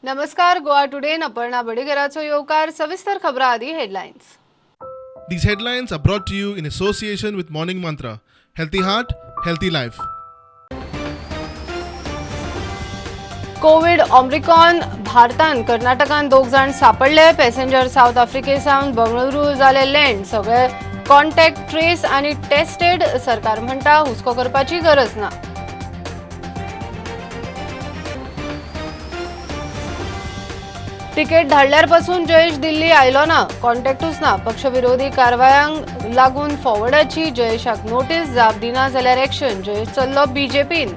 नमस्कार, गोवा टुडे अपर्णा बडिगराचो येवकार. सविस्तर खबरां आदी headlines. These headlines are brought to you in association with Morning Mantra. Healthy heart, healthy life. Covid Omicron भारतान कर्नाटकान दोग जाण सापडले. पॅसेंजर सावथ आफ्रिके सावन बंगळुरू जाले लँड. सगळे कॉन्टॅक्ट ट्रेस आणि टेस्टेड. सरकार म्हणटा हुस्को करपाची गरज ना. तिकेट धाडल्यार पासून जयेश दिल्ली आयलो ना, कॉन्टॅक्टूच ना. पक्षविरोधी कारवायांक लागून फॉवर्डाची जयेशाक नोटीस. जाप दिना जाल्यार एक्शन. जयेश चल्लो बीजेपीन.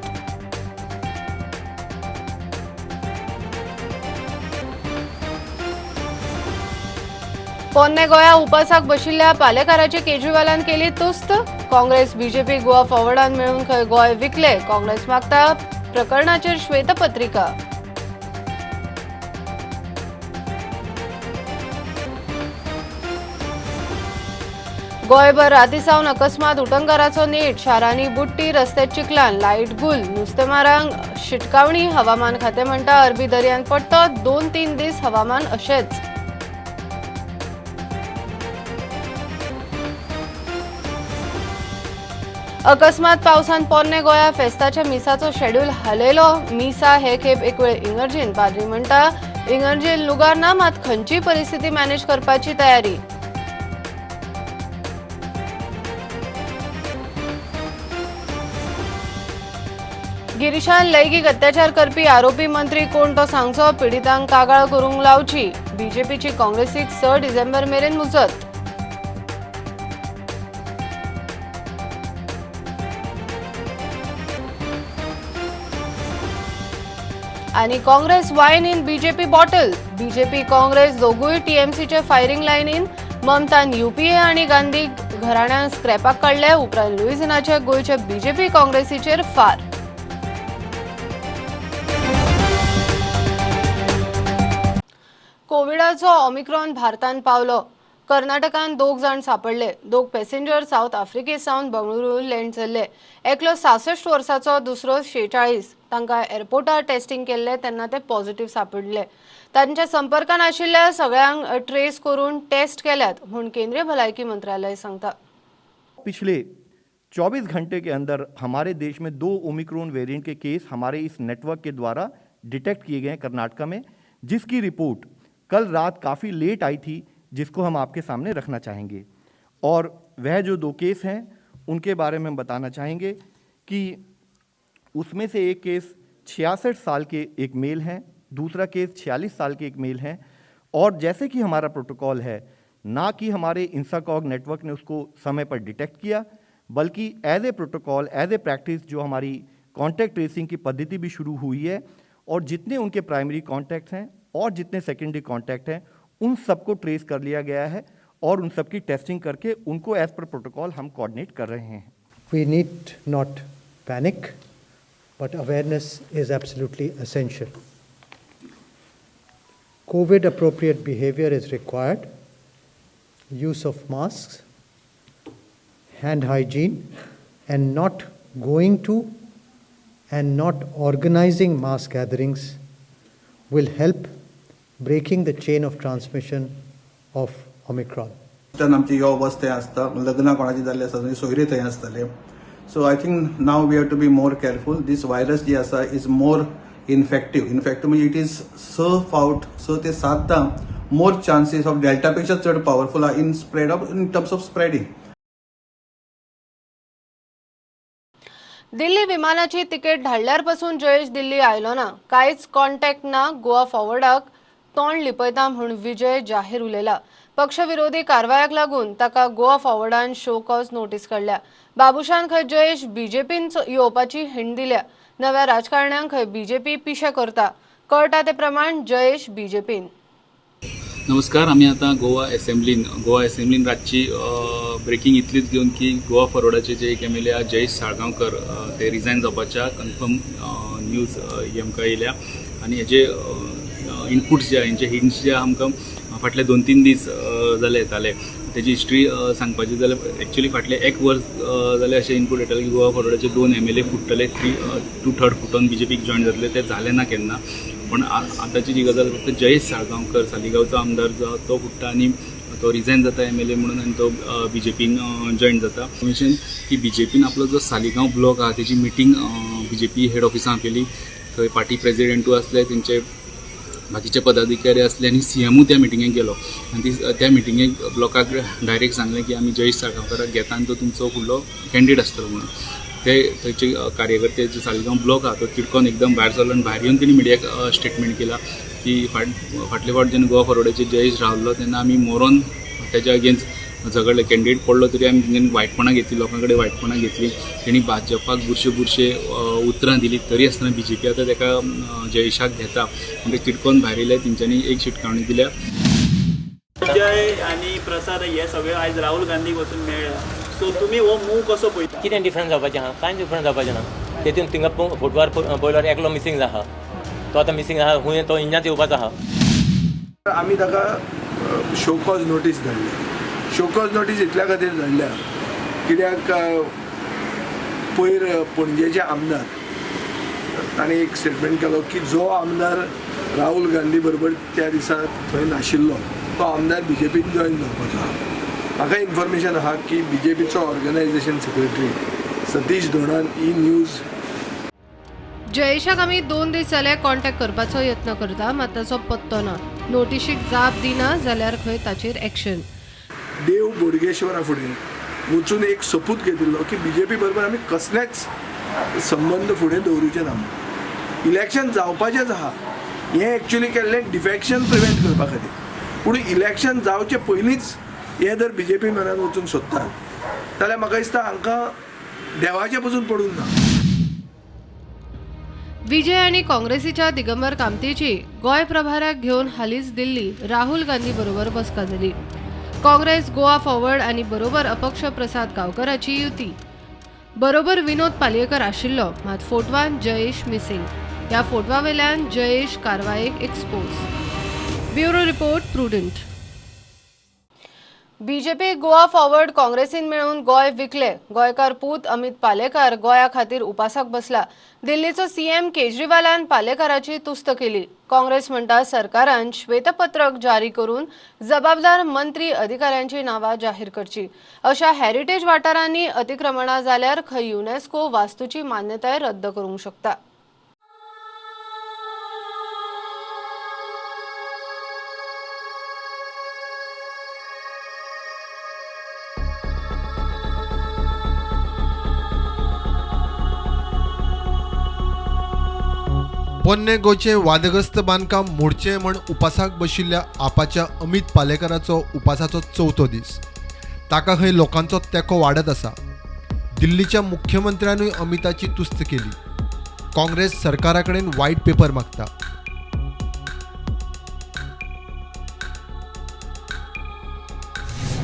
पोन्ने गोंया उपासाक बशिल्ल्या पालेकाराची केजरीवालान केली तुस्त. काँग्रेस बीजेपी गोवा फॉवर्डान मेळून खंय गोंय विकले. काँग्रेस मागता प्रकरणाचेर श्वेतपत्रिका. गोंयभर राती सावन अकस्मात उटंगाराचो नेट. शारांनी बुडटी, रस्ते चिखलान, लायट गुल. नुस्तेमारांक शिटकावणी. हवामान खातें म्हणटा अरबी दर्यांत पडटो 2-3 दीस हवामान अशेंच. अकस्मात पावसान पोरणे गोंया फेस्ताच्या मिसाचो शेड्यूल हालयलो. मिसा हे खेप एक वेळ इंगर्जीन. पाद्री म्हणटा इंगर्जीन लुगार ना, मात खंयचीय परिस्थिती मॅनेज करपाची तयारी. गिरीशान लैंगीक अत्याचार करपी आरोपी मंत्री कोण तो सांगचो, पिडितांक कागाळ करूंक लावची. बीजेपीची काँग्रेसीक 6 डिसेंबर मेरेन मुजत. आणि Congress wine in BJP bottle. BJP Congress दोगूय टीएमसीचे फायरिंग लायनीन. ममतान युपीए आणि गांधी घराण्यांक स्क्रॅपाक काडले. उपरांत लुईझिनाचे गोंयचे बीजेपी काँग्रेसीचेर फार. कोविडाचो ओमिक्रॉन भारतान पावलो. कर्नाटकान दोग जाण सापडले. दोग पॅसेंजर सावथ आफ्रिके सावन बंगळुरू लँड जाल्ले. एकलो 66 वर्साचो, दुसरो 46. तांकां एअरपोर्टार टेस्टिंग केल्ले तेन्ना ते पॉझिटिव्ह सापडले. तांच्या संपर्कान आशिल्ल्या सगळ्यांक ट्रेस करून टेस्ट केल्यात म्हूण केंद्रीय भलायकी मंत्रालय सांगता. पिछले 24 घंटे के अंदर हमारे देश में 2 ओमिक्रॉन वेरिएंट के केस हमारे इस नेटवर्क के द्वारा डिटेक्ट किए गए हैं कर्नाटका में, जिसकी रिपोर्ट कल रात काफ़ी लेट आई थी, जिसको हम आपके सामने रखना चाहेंगे. और वह जो 2 केस हैं उनके बारे में हम बताना चाहेंगे कि उसमें से एक केस 66 साल के एक मेल हैं, दूसरा केस 46 साल के एक मेल हैं. और जैसे कि हमारा प्रोटोकॉल है, ना कि हमारे इंसाकॉग नेटवर्क ने उसको समय पर डिटेक्ट किया, बल्कि as a protocol, as a practice जो हमारी कॉन्टैक्ट ट्रेसिंग की पद्धति भी शुरू हुई है, और जितने उनके प्राइमरी कॉन्टैक्ट्स हैं और जितने सेकेंडरी कॉन्टैक्ट हैं उन सबको ट्रेस कर लिया गया है और उन सबकी टेस्टिंग करके उनको एज पर प्रोटोकॉल हम कोऑर्डिनेट कर रहे हैं. We need not panic, but awareness is absolutely essential. COVID appropriate behavior is required. Use of masks, hand hygiene, and not going to and not organizing mass gatherings will help breaking the chain of transmission of Omicron. आमची यो वस थंय आसता, लग्नां कोणाची जाल्ली आसता, सोयरे थंय आसतले. So I think now we have to be more careful. This virus जी आसा is more infective. Infective म्हणजे it is 6 फावट, 6 ते 7 मोर चान्सीस ऑफ डेल्टा पेक्षा चड पावरफुल आहा in spread of in terms of spreading. Delhi विमानाची तिकेट धाडल्यार पासून जयेश दिल्ली आयलो ना, कांयच कॉन्टॅक्ट ना. गोवा फॉवर्डाक तोंड लिपयता म्हूण विजय जाहीर उलयला. पक्षविरोधी कारवायाक लागून ताका गोवा फॉवर्डान शो कॉज नोटीस काडल्या. बाबुशान खंय जयेश बीजेपीन येवपाची हिंड दिल्या. नव्या राजकारण्यांक खंय बीजेपी पिशे करता. कळटा ते प्रमाण जयेश बीजेपीन. नमस्कार, आमी आतां गोवा एसेंब्लीन रातची ब्रेकिंग इतलीच घेवन की गोवा फॉरवर्डाचे जे एक एम एल ए आहा जयेश साळगांवकर ते रिजायन जावपाच्या कन्फर्म न्यूज ही आमकां येयल्या. आनी हेजे इनपुट्स जे आहा, हेंचे हिंट्स जे आहा आमकां फाटले 2-3 दीस जाले येताले. तेजी हिस्ट्री सांगपाची जाल्यार एक्चुअली फाटले 1 वर्स जालें अशें इनपूट येताले की गोवा फॉरवर्डाचे 2 एम एल ए फुट्टले, 2/3 फुटोन बीजेपीक जॉयन जातले. ते जालें ना केन्ना. पण आतांची जी गजाल फक्त जयेश साळगांवकर सालिगांवचो आमदार जो तो फुट्टा आनी तो रिजायन जाता एम एल ए म्हणून आनी तो बीजेपीन जॉयन जाता. इन्फॉर्मेशन की बीजेपीन आपलो जो सालिगांव ब्लॉक आहा तेजी मिटींग बीजेपी हेड ऑफिसान केली. थंय पार्टी प्रेजिडेंटूय आसले, तेंचे बाकीचे पदाधिकारी आसले आनी सी एमूय त्या मिटिंगेक गेलो आनी ती त्या मिटिंगेक ब्लॉकाक डायरेक्ट सांगलें की आमी जयेश साळगांवकराक घेता आनी तो तुमचो फुडलो कॅन्डिडेट आसतलो म्हणून. ते थंयचे कार्यकर्ते जो सालिगांव ब्लॉक आहा तो तिडकोन एकदम भायर सरलो आनी भायर येवन तेणी मिडियाक स्टेटमेंट केला की फाटले फावट जेन्ना गोवा फॉरवर्डाचेर जयेश रावल्लो तेन्ना आमी मोरोन तेज्या अगेन्स्ट झगडले, कॅन्डिडेट पडलो तरी आमी तेंच्यांनी वायटपणां घेतली, लोकां कडेन वायटपणां घेतली, तेणी भाजपाक बुरशे बुरशे उतरां दिली तरी आसतना बीजेपी आतां तेका जयेशाक घेता म्हणजे तिडकोन भायर येयले. तेंच्यांनी एक शिटकावणी दिल्या. विजय आनी प्रसाद हे सगळे आयज राहुल गांधीक वचून मेळ्ळा, सो तुमी हो मूव कसो पळयता? कितें डिफरन्स जावपाचें आहा? कांयच डिफरन्स जावपाचें ना. तेतून थिंगा फोटवार पळयल्यार एकलो मिसींग आहा, तो आतां मिसींग आहा, खूंय तो इंजाच येवपाचो आहा. आमी ताका शोकॉज नोटीस धाडल्या. शोकॉज नोटीस इतल्या खातीर धाडल्या कित्याक पयर पणजेचे आमदार ताणें एक स्टेटमेंट केलो की जो आमदार राहुल गांधी बरोबर त्या दिसा थंय नाशिल्लो तो आमदार बीजेपीन जॉयन जावपाचो आहा. म्हाका इन्फॉर्मेशन आहा की बीजेपीचो ऑर्गनायझेशन सेक्रेटरी सतीश धोंडान ही न्यूज. जयेशाक आमी 2 दीस जाले कॉन्टॅक्ट करपाचो यत्न करता, मात ताचो पत्तो ना. नोटिशीक जाप दिना जाल्यार खंय ताचेर एक्शन. देव बोडगेश्वरा फुडें वचून एक सोपूत घेतिल्लो की बीजेपी बरोबर आमी कसलेच संबंद फुडें दवरूचे ना, इलेक्शन जावपाचेंच आहा. हें एक्चुअली केल्लें डिफेक्शन प्रिवेंट करपा खातीर, पूण इलेक्शन जावचे पयलींच हे जर बीजेपी मनान वचूंक सोदतात जाल्यार म्हाका दिसता हांकां देवाचें पसून पडूंक ना. विजय आनी काँग्रेसीच्या दिगंबर कामतीची गोंय प्रभाराक घेवन हालींच दिल्ली राहुल गांधी बरोबर बसका जाली. काँग्रेस, गोवा फॉरवर्ड आनी बरोबर अपक्ष प्रसाद गांवकराची युती. बरोबर विनोद पालयेकर आशिल्लो, मात फोटवान जयेश मिसिंग. ह्या फोटवा वेल्यान Jayesh कारवायेक expose. Bureau report, Prudent. BJP Goa forward काँग्रेसीन मेळून गोंय विकले. गोंयकार पूत अमित पालेकार गोंया खातीर उपासाक बसला. दिल्लीचो सीएम केजरीवालान पालेकाराची तुस्त केली. काँग्रेस म्हणटा सरकारान श्वेतपत्रक जारी करून जबाबदार मंत्री अधिकाऱ्यांची नांवां जाहीर करची. अशा हेरिटेज वाठारांनी अतिक्रमणां जाल्यार खंय युनेस्को वास्तूची मान्यताय रद्द करूंक शकता. पोन्ने गोंयचें वादग्रस्त बांदकाम मोडचें म्हण उपासाक बशिल्ल्या आपाच्या अमित पालेकाराचो उपासाचो 4थो दीस. ताका खंय लोकांचो तेंको वाडत आसा. दिल्लीच्या मुख्यमंत्र्यानूय अमिताची तुस्त केली. काँग्रेस सरकारा कडेन व्हायट पेपर मागता.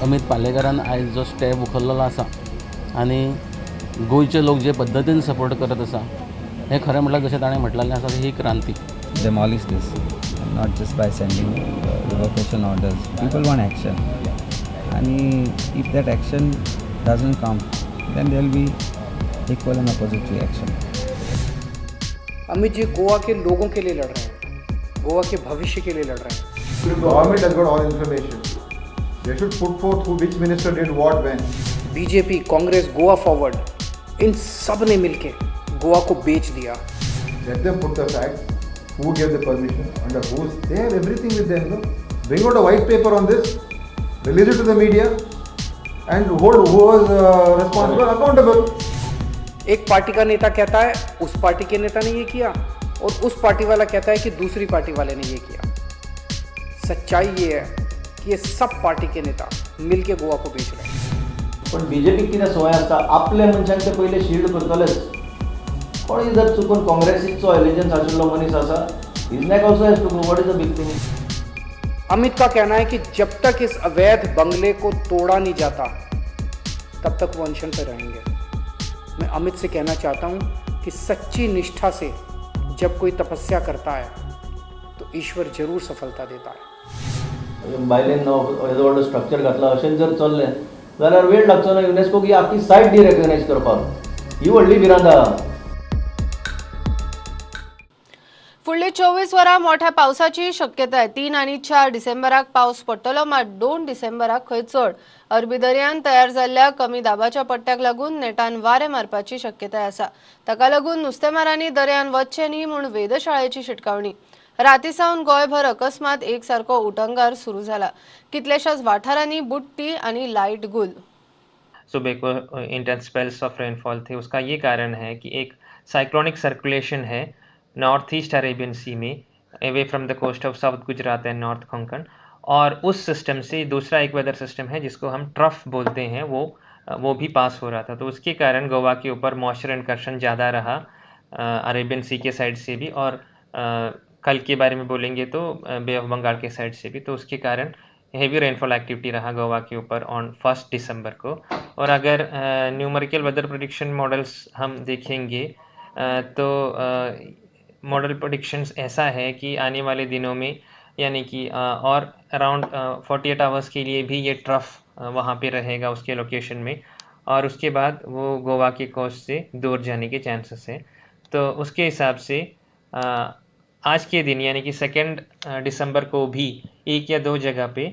अमित पालेकारान आयज जो स्टेप उखल्लेलो आसा आनी गोंयचे लोक जे पद्दतीन सपोर्ट करत आसा हे खरें म्हटल्यार जशें ताणें म्हटलेलें आसा ही क्रांती. Demolish this, not just by sending revocation orders. People want action, and if that action doesn't come, then there will be equal and opposite reaction. Amit ji Goa K लोगों के लिए लड़ रहे हैं, गोवा के भविष्य K लिए लड़ रहे हैं. Government has got all information. They should put forth who, which minister did what when. BJP, Congress, Goa forward, इन सब ने मिलके गोवा को बेच दिया. Let them put the facts, who gave the permission, under whose, they have everything with them. No? Bring out a white paper on this, release it to the media, and hold who was responsible accountable. एक party का नेता कहता है उस party K नेता ने ये किया और उस party वाला कहता है कि दूसरी पार्टी वाले ने ये किया. सच्चाई ये है कि ये सब पार्टी के नेता मिलके गोवा को बेच रहे हैं. पण बीजेपी कितें संवय आसता, आपल्या मनशांक ते पयले शिल्ड करतलेच. कोणूय जर चुकून काँग्रेसीचो एलिजन्स आशिल्लो मनीस आसा, his neck also has to go. What is the big thing? Amit का कहना है कि जब तक इस अवैध बंगले को तोड़ा नहीं जाता तब तक वो अनशन पर रहेंगे. मैं अमित से कहना चाहता हूँ कि सच्ची निष्ठा से जब कोई तपस्या करता है तो ईश्वर जरूर सफलता देता है. बायलेन येदो व्हडलो स्ट्रक्चर घातला अशें जर चल्लें जाल्यार वेळ लागचो ना युनेस्कोक ही आख्खी सायट डिरेकग्नायज करपाक. ही व्हडली भिरांत आहा. फुडले 24 वरां मोठ्या पावसाची शक्यताय. 3 आनी 4 डिसेंबराक पावस पडटलो, मात 2 डिसेंबराक खंय चड. अरबी दर्यान तयार जाल्ल्या कमी दाबाच्या पट्ट्याक लागून नेटान वारें मारपाची शक्यताय आसा. ताका लागून नुस्तेमारांनी दर्यान वचचें न्ही म्हूण वेधशाळेची शिटकावणी. राती सावन गोंयभर अकस्मात एक सारको उटंगार सुरू जाला. कितल्याशाच वाठारांनी बुडटी आनी लायट गुल. सुबह को इंटेंस स्पेल्स ऑफ रेनफॉल थे, उसका ये कारण है कि एक साइक्लोनिक सर्कुलेशन है नॉर्थ ईस्ट अरेबियन सी में, away from the coast of south Gujarat and north Konkan, और उस सिस्टम से दूसरा एक वेदर सिस्टम है जिसको हम ट्रफ बोलते हैं, वो भी पास हो रहा था। तो उसके कारण गोवा के ऊपर मॉइस्चर इनकर्शन ज़्यादा रहा अरेबियन सी के साइड से भी, और कल के बारे में बोलेंगे तो बे ऑफ बंगाल के साइड से भी। तो उसके कारण हेवी रेनफॉल एक्टिविटी रहा गोवा के ऊपर ऑन 1 दिसंबर को। और अगर न्यूमेरिकल वेदर प्रेडिक्शन मॉडल्स हम देखेंगे तो मॉडल प्रेडिक्शंस ऐसा है कि आने वाले दिनों में, यानी कि और अराउंड 48 आवर्स के लिए भी ये ट्रफ वहाँ पे रहेगा उसके लोकेशन में, और उसके बाद वो गोवा के कोस्ट से दूर जाने के चांसेस हैं। तो उसके हिसाब से आज के दिन यानी कि 2 दिसंबर को भी 1 या 2 जगह पे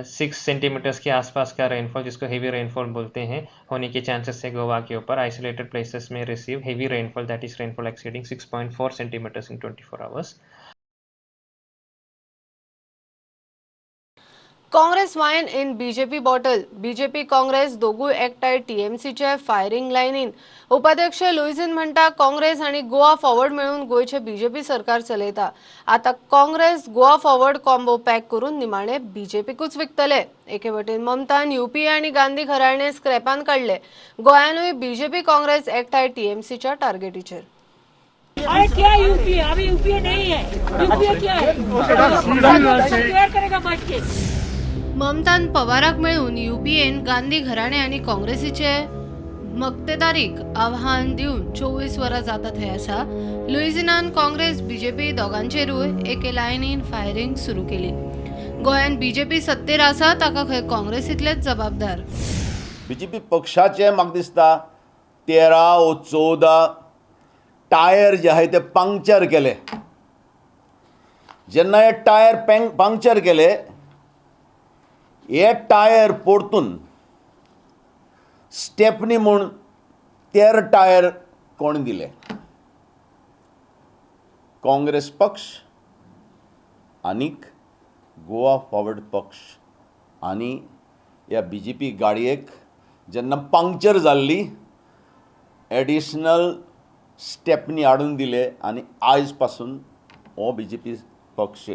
6 सेंटीमीटर्स के आसपास का रेनफॉल, जिसको हेवी रेनफॉल बोलते हैं, होने के चांसेस है गोवा के ऊपर। आइसोलेटेड प्लेसेस में receive heavy rainfall, that is rainfall exceeding 6.4 centimetres in 24 hours. Congress wine in BJP bottle. BJP Congress दोगूय एकठांय टीएमसीचे फायरिंग लायनीन. उपाध्यक्ष लुईझीन म्हणटा काँग्रेस आनी गोवा फॉरवर्ड मेळून गोंयचे बीजेपी सरकार चलयता. आतां Congress Goa forward combo pack करून निमाणे बीजेपीकूच विकतले. एके वटेन ममतान यूपीए आनी गांधी घराणे स्क्रॅपान काडले. गोंयानूय बीजेपी काँग्रेस एकठांय टीएमसीच्या टार्गेटीचेर. अरे क्या यूपीए, अभी यूपीए नहीं है, यूपीए क्या है, करेगा बैठ के. ममतान पवाराक मेळून यूपीएन गांधी घराणे आनी काँग्रेसीचे मक्तेदारीक आव्हान दिवन 24 वरां जाता थंय आसा. लुईझिनान काँग्रेस बीजेपी दोगांचेरूय एके लायनीन फायरिंग सुरू केली. गोंयांत बीजेपी सत्तेर आसा ताका खंय काँग्रेसींतलेच जबाबदार. बीजेपी पक्षाचे म्हाका दिसता 13 व 14 टायर जे आहाय ते पंक्चर केले. जेन्ना हे टायर पंक्चर केले, हे टायर परतून स्टेपनी म्हूण 13 टायर कोण दिले? काँग्रेस पक्ष आनीक गोवा फॉरवर्ड पक्ष. आनी ह्या बी जे पी गाडयेक जेन्ना पंक्चर जाल्ली एडिशनल स्टेपनी हाडून दिले आनी आयज पासून हो बी जे पी पक्ष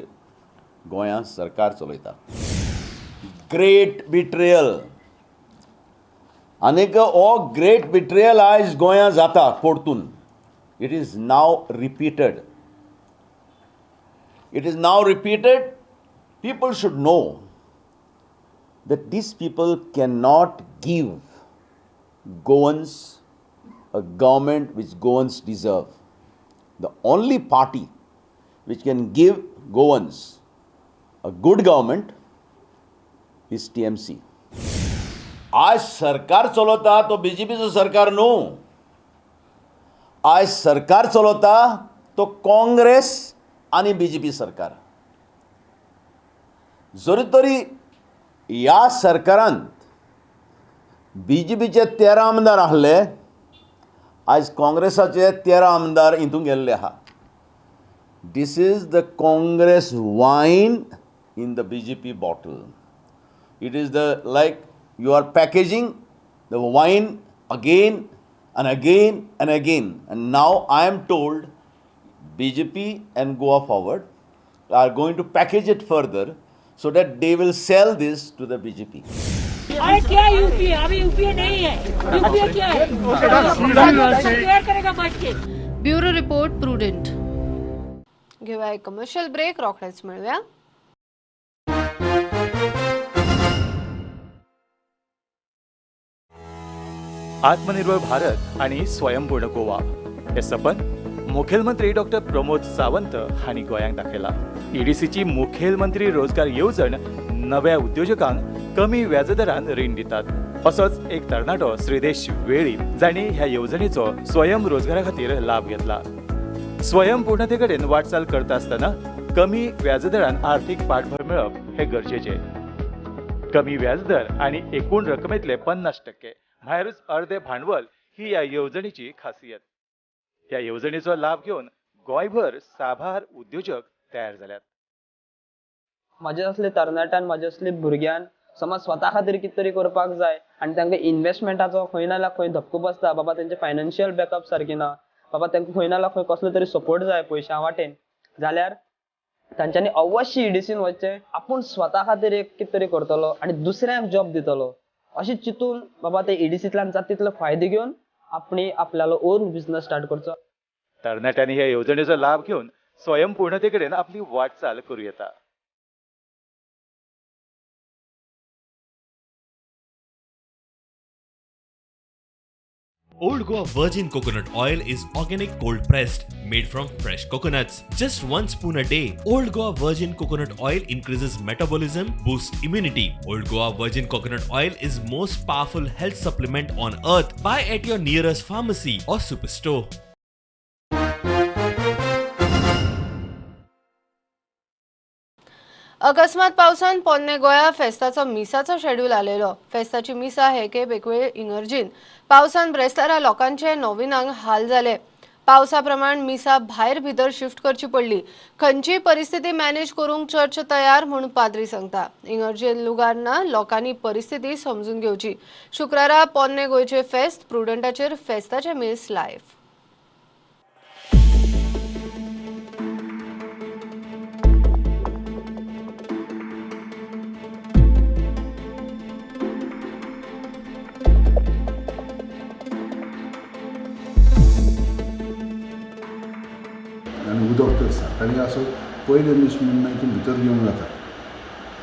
गोंयांत सरकार चलयता. ग्रेट बिट्रेयल, आनीक हो ग्रेट बिट्रेयल आयज गोंयांत जाता परतून. It is now repeated, it is now repeated. People should know that these people can not give Goans a government which Goans deserve. The only party which can give Goans a good government is TMC. आज सरकार चलता तो बीजेपीचो सरकार न्हू, आज सरकार चलता तो काँग्रेस आनी बीजेपी सरकार. जरी तरी ह्या सरकारांत बीजेपीचे 13 आमदार आहले, आज काँग्रेसाचे 13 आमदार हितून गेल्ले आहा. This is the Congress wine in the BJP bottle. It is the like you are packaging the wine again and again and again. And now I am told BJP and Goa Forward are going to package it further so that they will sell this to the BJP. अरे क्या UPA, अभी UPA नहीं है, UPA क्या है, करेगा बैठ K. Bureau report, Prudent. घेऊया एक commercial break, रोखडेच मेळूया. आत्मनिर्भर भारत आनी स्वयंपूर्ण गोवा हे सपन मुखेलमंत्री डॉक्टर प्रमोद सावंत हांणी गोंयांक दाखयला. ईडीसीची मुखेलमंत्री रोजगार येवजण नव्या उद्योजकांक कमी व्याजदरान रीण दितात. असोच एक तरणाटो श्रीदेश वेळीप जांणी ह्या येवजणेचो स्वयं रोजगारा खातीर लाभ घेतला. स्वयंपूर्णते कडेन वाटचाल करता आसतना कमी व्याजदरान आर्थिक पाठबळ मेळप हे गरजेचे। कमी व्याजदर आनी एकूण रकमेतले 50% भायरूच अर्दे भांडवल ही ह्या येवजणेची खासियत। ह्या येवजणेचो लाभ घेवन गोंयभर साबार उद्योजक तयार जाल्यात। म्हाजे असले तरणाट्यान, म्हाजे असले भुरग्यान समज स्वता खातीर कितें तरी करपाक जाय आनी तांकां इन्वेस्टमेंटाचो खंय ना जाल्यार खंय धक्को बसता। बाबा तेंचे फायनान्शियल बॅकअप सारकें ना, बाबा तांकां खंय ना जाल्यार खंय कसलो तरी सपोर्ट जाय पयशां वाटेन, जाल्यार तांच्यांनी अवश्य ईडीसीन वचचें। आपूण स्वता खातीर एक कितें तरी करतलो आनी दुसऱ्यांक जॉब दितलो अशें चिंतून बाबा ते ईडीसींतल्यान जाता तितलो फायदो घेवन आपणी आपल्यालो ओन बिजनस स्टार्ट करचो। तरणाट्यांनी ह्या येवजणेचो लाभ घेवन स्वयंपूर्णते कडेन आपली वाटचाल करूं येता। Old Goa Virgin Coconut Oil is organic cold pressed, made from fresh coconuts. Just 1 spoon a day. Old Goa Virgin Coconut Oil increases metabolism, boosts immunity. Old Goa Virgin Coconut Oil is most powerful health supplement on earth. Buy at your nearest pharmacy or superstore. अकस्मात पावसान पोन्ने गोंया फेस्ताचो मिसाचो schedule आलेलो। फेस्ताची मिसा हे खेप एकवेळ इगर्जीन पावसान ब्रेस्तारा लोकांचे नोविनांक हाल जाले। पावसा प्रमाण मिसा भायर भितर शिफ्ट करची पडली। खंयचीय परिस्थिती मॅनेज करूंक चर्च तयार म्हूण पाद्री सांगता। इगर्जेन लुगार ना, लोकांनी परिस्थिती समजून घेवची। शुक्रारा पोन्ने गोंयचे फेस्त प्रुडंटाचेर फेस्ताचे मीस लायव्ह। उदक तर सकाळीं असो पयले मीस म्हूण मागीर तूं भितर घेवंक जाता,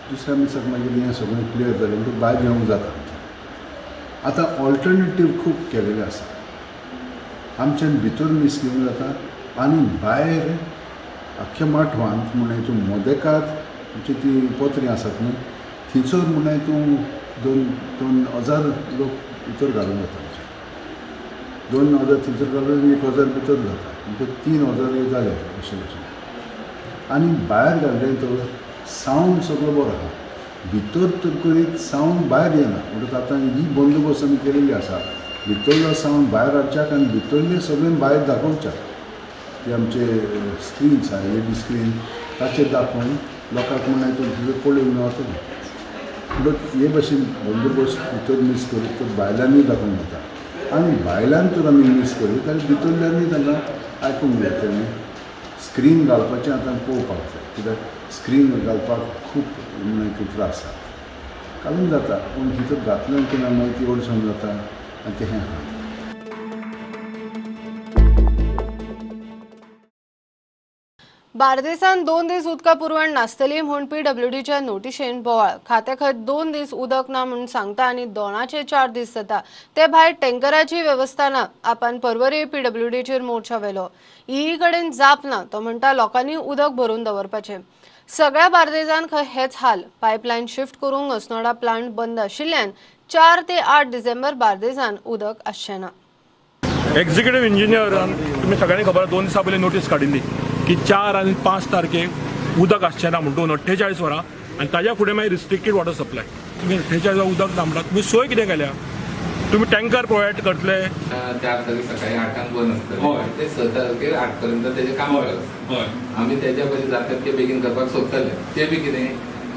दुसऱ्या मिसाक मागीर हें सगळें क्लियर जालें म्हणटकच भायर घेवंक जाता आमचें। आतां ऑल्टरनेटीव खूब केलेलें आसा, आमच्यान भितर मीस घेवंक जाता आनी भायर आख्ख्या माठवांत म्हणून तूं मोदेकात आमची ती पोत्रीं आसात न्हू थंयसर म्हणून तूं 2,000 लोक भितर घालूंक जाता आमचे। 2,000 थंयसर घालून 1,000 भितर जाता, म्हणजे 3,000 जाले अशें भशेन। आनी भायर घाल्लें तर सावंड सगळो बरो आहा, भितर तर करीत सावंड भायर येना। म्हणटकच आतां ही बंदोबस्त आमी केलेली आसा, भितरलो सावंड भायर हाडच्याक आनी भितरले सगळें भायर दाखोवच्याक ते आमचे स्क्रीन्स आहा एलईडी स्क्रीन ताचेर दाखोवन लोकांक म्हणल्यार थंयसर पळोवंक मेळटलें। म्हणटकच हे भशेन बंदोबस्त भितर मीस करीत तर बायलांनी दाखोवंक जाता आनी बायलांक तर आमी मीस करीत जाल्यार भितरल्यांनी तांकां आयकूंक मेळटलें। स्क्रीन घालपाचें आतां पळोवपाक जाय, कित्याक स्क्रीन घालपाक खूब त्रास जाता, घालूंक जाता पूण भितर घातलें की ना मागीर ती अडचण जाता आनी तें हें आहा। बार्देसान 2 दीस उदका पुरवण नासतली म्हूण पीडब्ल्यूडीच्या नोटिशेन बोवाळ। खात्या 2 दीस उदक ना म्हूण सांगता आनी दोनाचे 4 दीस जाता। ते भायर टँकराची वेवस्था ना। आपण परवरी पीडब्ल्यूडीचेर मोर्चा व्हेलो। ई कडेन जाप ना, तो म्हणटा लोकांनी उदक भरून दवरपाचें। सगळ्या बार्देसान खंय हेच हाल। पायपलायन शिफ्ट करूंक अस्नोडा प्लांट बंद आशिल्ल्यान 4 ते 8 डिसेंबर बार्देसान उदक आसचें ना। एक्झिक्युटिव्ह इंजिनियरान तुमी सगळ्यांनी खबर 2 दिसां पयलीं नोटीस काडिल्ली की 4 आनी 5 तारखेक उदक आसचें ना म्हणून 48 वरां आनी ताज्या फुडें मागीर रिस्ट्रिक्टेड वॉटर सप्लाय। तुमी 48 वरां उदक ना म्हणटा, तुमी सोय कितें केल्या? तुमी टँकर प्रोवायड करतले? 4 तारखेक सकाळी 8 बंद आसतलें, ते 6 तारखेर 8 पर्यंत तेजें काम करप। आमी तेज्या पयलीं जाता ते बेगीन करपाक सोदतले। ते बी कितें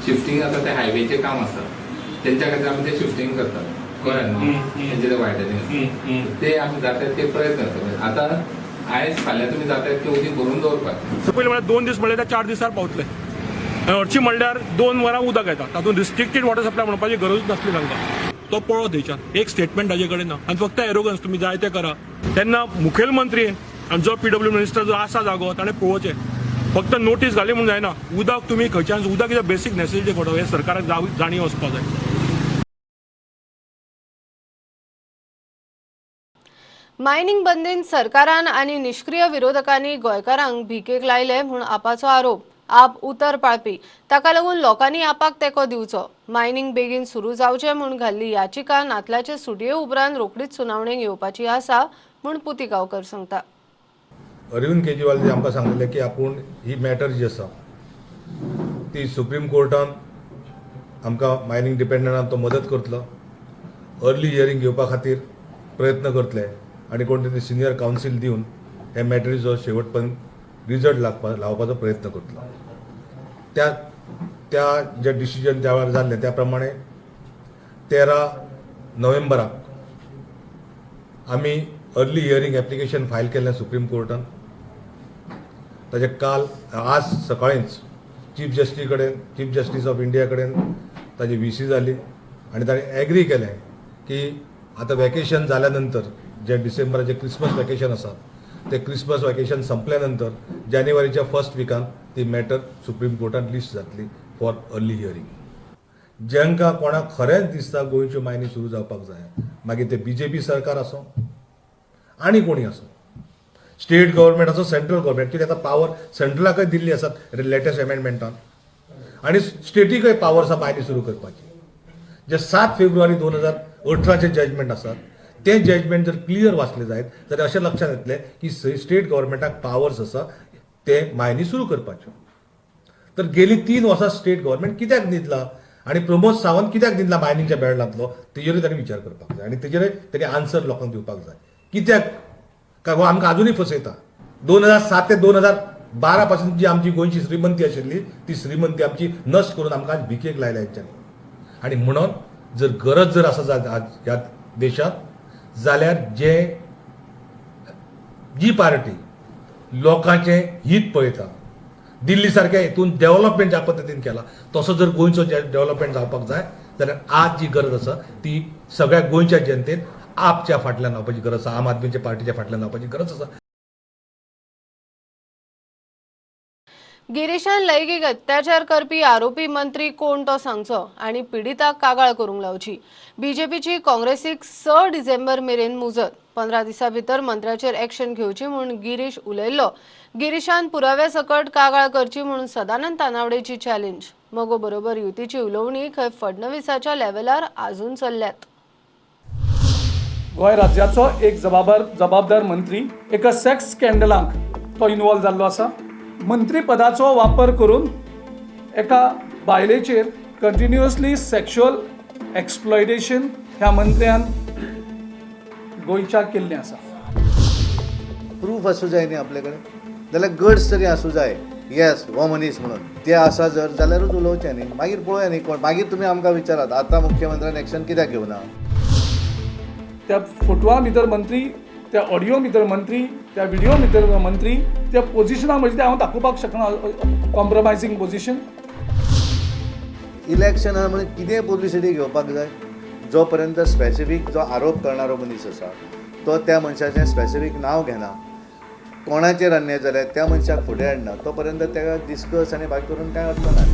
शिफ्टींग आतां तें हायवेचें काम आसा, तेंच्या खातीर आमी तें शिफ्टींग करतात, कळ्ळें न्हू? तेंचे ते वायटनींग आसा ते आमी जाता ते प्रयत्न करतले। आतां आयज फाल्यां तुमी जाता ते उदीक भरून दवरपाक। पयलीं म्हळ्यार 2 दीस म्हणल्यार 4 दिसार पावतले आनी हरशीं म्हणल्यार 2 वरां उदक येता, तातूंत रिस्ट्रिक्टेड वॉटर सप्लाय म्हणपाची गरजूच नासली तांकां। तो पळो थंयच्यान एक स्टेटमेंट ताजे कडेन ना आनी फक्त एरोगन्स, तुमी जाय तें करा। तेन्ना मुखेलमंत्री आनी जो पीडब्ल्यू मिनिस्टर जो आसा जागो ताणें पळोवचें, फक्त नोटीस घाली म्हूण जायना। उदक तुमी खंयच्यान, उदक is a basic necessity for हें सरकाराक जाणीव आसपाक जाय। मायनिंग बंदीन सरकारान आनी निष्क्रिय विरोधकांनी गोंयकारांक भिकेक लायले म्हूण आपाचो आरोप। आप उतर पाळपी, ताका लागून लोकांनी आपाक तेंको दिवचो। मायनिंग बेगीन सुरू जावचें म्हूण घाल्ली याचिका नातलाचे सुटये उपरांत रोखडीच सुनावणेक येवपाची आसा म्हूण पुती गांवकर सांगता। अरविंद केजरीवाल आमकां सांगलें की आपूण ही मॅटर जी आसा ती सुप्रीम कोर्टान आमकां मायनींग डिपेंडंटान तो मदत करतलो, अर्ली हियरींग घेवपा खातीर प्रयत्न करतले आनी कोण तरी सिनियर कावन्सील दिवन हे मॅटरीचो शेवट पर्यंत रिजल्ट लावपाचो प्रयत्न करतलो. त्या त्या जे डिसिजन त्या वेळार जाल्लें त्या प्रमाणे 13 नोव्हेंबराक आमी अर्ली हियरींग एप्लिकेशन फायल केल्लें सुप्रीम कोर्टान. ताजे काल आज सकाळींच चीफ जस्टीस कडेन, चीफ जस्टीस ऑफ इंडिया कडेन ताजी व्ही सी जाली आनी ताणें एग्री केलें की आतां वेकेशन जाल्या नंतर जे डिसेंबराचें क्रिसमस वेकेशन आसा ते क्रिसमस वेकेशन संपल्या नंतर जानेवारीच्या फर्स्ट विकान ती मॅटर सुप्रीम कोर्टान लिस्ट जातली फॉर अर्ली हियरींग. जांकां कोणाक खरेंच दिसता गोंयच्यो मायनी सुरू जावपाक जाय, मागीर ते बीजेपी सरकार आसूं आनी कोणी आसूं, स्टेट गव्हर्मेंट आसूं, सेंट्रल गव्हर्मेंट, कित्याक आतां पावर सेंट्रलाकय दिल्ली आसात लेटेस्ट अमेंडमेंटान आनी स्टेटीकय पावर आसा मायनी सुरू करपाची. जे 7 फेब्रुवारी 2018 जजमेंट आसात तें जजमेंट जर क्लियर वाचलें जायत जाल्यार अशें लक्षांत येतलें की स्टेट गव्हर्मेंटाक पावर्स आसा ते मायनी सुरू करपाच्यो. तर गेली 3 वर्सां स्टेट गव्हर्मेंट कित्याक न्हिदला आनी प्रमोद सावंत कित्याक न्हिदला मायनिंगच्या बेडलांतलो तेजेरूय ताणें विचार करपाक जाय आनी तेजेरूय ताणें आन्सर लोकांक दिवपाक जाय. कित्याक काय हो आमकां आजुनूय फसयता. 2007 ते 2012 पासून जी आमची गोंयची श्रीमंती आशिल्ली ती श्रीमंती आमची नश्ट करून आमकां आज भिकेक लायल्या हेंच्यांनी. आनी म्हणून जर गरज जर आसा आज ह्या देशांत जाल्यार जे जी पार्टी लोकांचें हीत पळयता, दिल्ली सारक्या हितून डेव्हलपमेंट ज्या पद्दतीन केला तसो जर गोंयचो डेव्हलपमेंट जावपाक जाय जाल्यार आज जी गरज आसा ती सगळ्या गोंयच्या जनतेन आपच्या फाटल्यान रावपाची गरज आसा, आम आदमीच्या पार्टीच्या फाटल्यान रावपाची गरज आसा. गिरीशान लैंगिक अत्याचार करपी आरोपी मंत्री कोण तो सांगचो आनी पिडिताक कागाळ करूंक लावची. बीजेपीची काँग्रेसीक 6 डिसेंबर मेरेन मुजत, 15 दिसां भितर मंत्र्याचेर एक्शन घेवची म्हूण गिरीश उलयल्लो. गिरीशान पुराव्या सकट कागाळ करची म्हूण सदानंद तानावडेची चॅलेंज. मगो बरोबर युतीची उलोवणी खंय फडणवीसाच्या लेव्हलार आजून चल्ल्यात. गोंय राज्याचो एक जबाबदार मंत्री एका सेक्स स्कॅन्डलाक तो इन्वॉल्व जाल्लो आसा. मंत्रीपदाचो वापर करून एका बायलेचेर कंटिन्युअसली सेक्शुअल एक्सप्लॉयटेशन ह्या मंत्र्यान गोंयच्या केल्लें आसा. प्रूफ आसूं जाय न्ही आपले कडेन, जाल्यार गट्स तरी आसूं जाय येस हो मनीस म्हणून ते आसा जर जाल्यारूच उलोवचें न्ही. मागीर पळोवया न्ही कोण, मागीर तुमी आमकां विचारात आतां मुख्यमंत्र्यान एक्शन कित्याक घेवना. त्या फोटवा भितर मंत्री, त्या ऑडियो भितर मंत्री, त्या व्हिडिओ भितर मंत्री, त्या पोजिशना म्हणजे हांव दाखोवपाक शकना कॉम्प्रोमायझींग पोजिशन. इलेक्शन आहा म्हणून कितें पब्लिसिटी घेवपाक जाय, जो पर्यंत स्पेसिफीक जो आरोप करणारो मनीस आसा तो त्या मनशाचें स्पेसिफीक नांव घेना, कोणाचेर अन्याय जाल्यार त्या मनशाक फुडें हाडना, तो पर्यंत ताका डिस्कस आनी बाकी करून कांय अर्थ ना.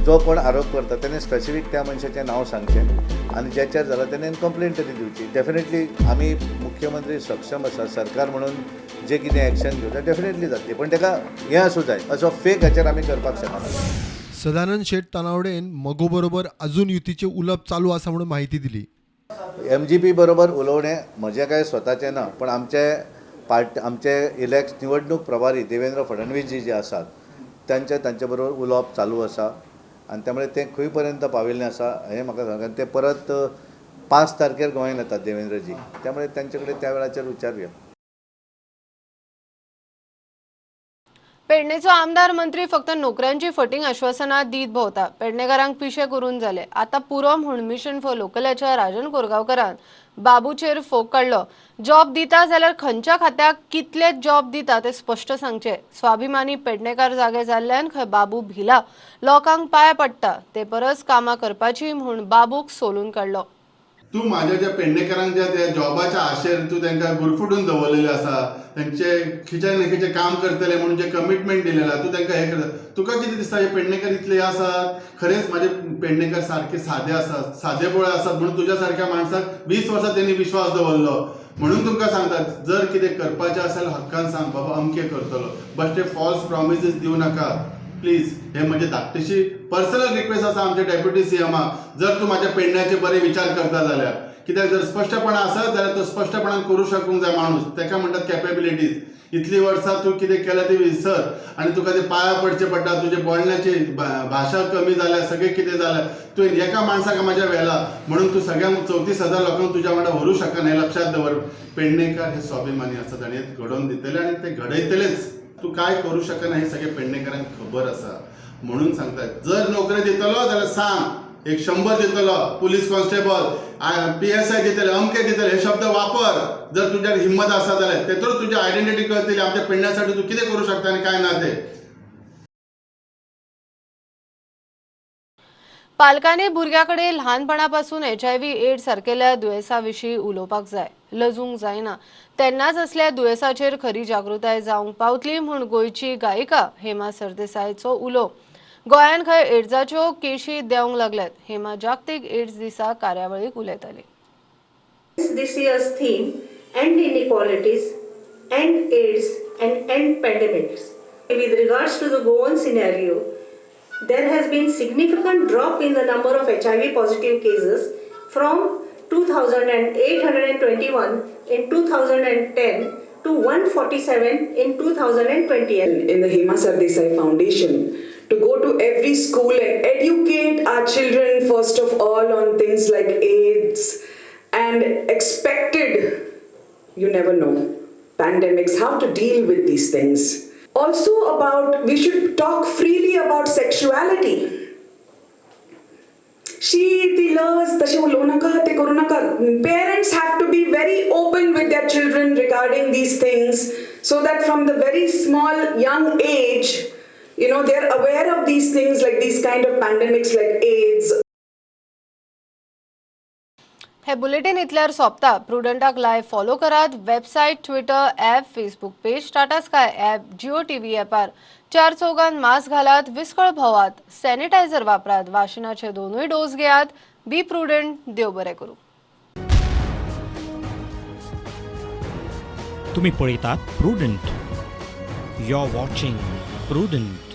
जो कोण आरोप करता तेणें स्पेसिफीक त्या मनशाचें नांव सांगचें आनी ज्याचेर जाला तेणें कंप्लेन तरी दिवची. डेफिनेटली आमी मुख्यमंत्री सक्षम आसा, सरकार म्हणून जे कितें एक्शन घेवता डेफिनेटली जातली, पण ताका हें आसूं जाय, असो फेक हाचेर आमी करपाक शकना. सदानंद शेट तानावडेन मगो बरोबर अजून युतीचे उलप चालू आसा म्हणून माहिती दिली. एमजीपी बरोबर उलोवणें म्हजें काय स्वताचें ना, पण आमचे पार्ट आमचे इलेक्ट निवडणूक प्रभारी देवेंद्र फडणवीस जी जे आसात तांचे तांचे बरोबर उलोवप चालू आसा आनी त्यामुळे ते खंय पर्यंत पाविल्लें आसा हें म्हाका सांग. ते परत 5 तारखेर गोंयांत येतात देवेंद्रजी, त्यामुळे तांचे कडेन त्या वेळाचेर विचारुया. पेडणेचो आमदार मंत्री फक्त नोकऱ्यांची फटींग आश्वासनां दीत भोवता. पेडणेकारांक पिशे करून जाले, आतां पुरो म्हूण मिशन फॉर लोकलाच्या राजन कोरगांवकारान बाबूचेर फोग काडलो. जॉब दिता जाल्यार खंयच्या खात्याक कितले जॉब दिता ते स्पश्ट सांगचे. स्वाभिमानी पेडणेकार जागे जाल्ल्यान खंय बाबू भिला, लोकांक पांय पडटा ते परस कामां करपाची म्हूण बाबूक सोलून काडलो. तूं म्हाज्या ज्या पेडणेकारांक ज्या त्या जॉबाच्या आशेर तूं तांकां गुरफुटून दवरलेलें आसा, तांचे खंयच्या ना खंयचें काम करतले म्हणून जें कमिटमेंट दिलेलें आसा तूं तांकां हें करता. तुका कितें दिसता हे पेडणेकार इतले आसात, खरेंच म्हाजे पेडणेकार सारके सादे आसात, सादे बोळे आसात म्हणून तुज्या सारक्या माणसाक 20 वर्सां तेणी विश्वास दवरलो. म्हणून तुमकां सांगता जर कितें करपाचें आसा जाल्यार हक्कान सांग बाबा अमकें करतलो, बट ते फॉल्स प्रॉमिसीस दिवं नाका प्लीज. हे म्हजे धाकटीशी पर्सनल रिक्वेस्ट आसा आमच्या डेप्युटी सीएमाक, जर तूं म्हाज्या पेडण्याचे बरे विचार करता जाल्यार, कित्याक जर स्पश्टपणान आसत जाल्यार तो स्पश्टपणान करूं शकूंक जाय माणूस, ताका म्हणटात कॅपेबिलिटीज. इतली वर्सां तूं कितें केलें तें विसर आनी तुका ते पांया पडचें पडटा. तुजे बोलण्याची भाशा कमी जाल्या, सगळें कितें जालें. तुवें एका माणसाक म्हाज्या व्हेला म्हणून तूं सगळ्यांक 34,000 लोकांक तुज्या वांगडा व्हरूं शकना हें लक्षांत दवर. पेडणेकार हे स्वाभिमानी आसात आनी हे घडोवन दितले आनी ते घडयतलेच. तूं काय करूं शकना हें सगळें पेडणेकारांक खबर आसा. म्हणून सांगता, जर नोकरी दितलो जाल्यार सांग, 100 दितलो, पुलीस कॉन्स्टेबल, PSI दितले, अमके दितले, हे शब्द वापर जर तुज्या हिम्मत आसा जाल्यार. तेतूर तुजी आयडेंटिटी कळटली आमच्या पेडण्यासाठी तूं कितें करूं शकता आनी काय ना ते. पालकांनी भुरग्या कडेन ल्हानपणापासून HIV AIDS सारकेल्या दुयेंसा विशीं उलोवपाक जाय, लजूंक जायना. तेन्नाच असल्या दुयेंसाचेर खरी जागृताय जावंक पावतली म्हूण गोंयची गायिका हेमा सरदेसायचो उलो. गोंयांत खंय एड्साच्यो केशी देंवंक लागल्यात. हेमा जागतीक एड्स दिसा कार्यावळीक उलयताली. This year's theme, end inequalities, end AIDS and end pandemics. With regards to the Goan scenario, there has been significant drop in the number of HIV positive cases from 2,821 in 2010 to 147 in 2020. In the Hema Sardesai Foundation, to go to every school and educate our children first of all on things like AIDS and expected, you never know, pandemics, how to deal with these things. Also about, we should talk freely about sexuality. She, ती लज, तशें उलोवं नाका, तें करूं नाका. Parents have to be very open with their children regarding these things so that from the very small young age, you know, they're aware of these things, like these kind of pandemics like AIDS. हे bulletin इतल्यार सोंपता. प्रुडंटाक live follow करात. Website, Twitter, app, Facebook page, Tata Sky app, Jio TV ॲपार. 4 Chaugan mask घालात, विस्कळ भोवात, sanitiser वापरात, वाशिनाचे 2 dose घेयात. बी prudent. देव बरें करूं. तुम्ही पळयतात Prudent. You are watching Prudent.